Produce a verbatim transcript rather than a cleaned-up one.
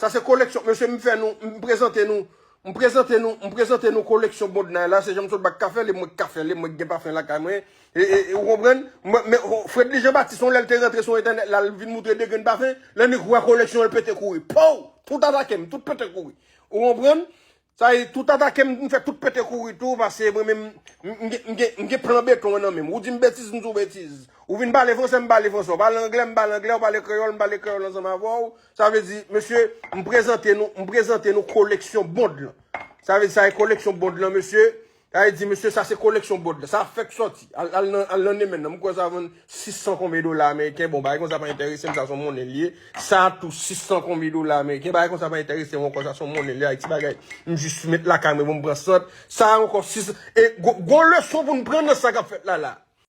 Sa se koleksyon. Mesye, m fè nou, m prezante nou, m prezante nou, m prezante nou koleksyon Bond nan la. Se jan m sot bak kafe, li mwen k kafe, li mwen k gen pafen lakay mwen. E, e, e, ou konprann? Mwen, men, o, Fredly Jean Baptiste, yon lè l te rantre sou entènèt la, l vin moutre de grenn pafen, lè nèg wè koleksyon, l pete kouri. Pow! Tout atake m, tout pete kouri. Ou konprann? Sa e, tout atake m, m fè tout pete kouri tou, paske mwen menm, m, m gen, m gen, m gen plan beton an nan men m. Ou di m betiz, m di w betiz. Ou vin pale fransè, m pale fransè. Ou pale anglè, m pale anglè. Ou pale kreyòl, m pale kreyòl ansanm avè w. Sa vle di, mesye, m prezante nou, m prezante nou koleksyon Bond lan. Sa vle di, sa e koleksyon Bond lan, mesye. Sa vle di, mesye, sa se koleksyon Bond lan. Sa fèk sòti. Al, al nan, al nan Nemen nan. M kwè sa vann sis san konbyen dola ameriken. Bon, bagay konsa pa enterese m, sa se yon monnen l ye. Sa tou sis san konbyen dola ameriken. Bagay konsa pa enterese m ankò, sa se yon monnen l ye. Ayiti bagay. M jis met lakay mwen pou m pran sant. Sa ankò sis san. E gwo, gwo leson pou n pran nan sa k ap fèt la la.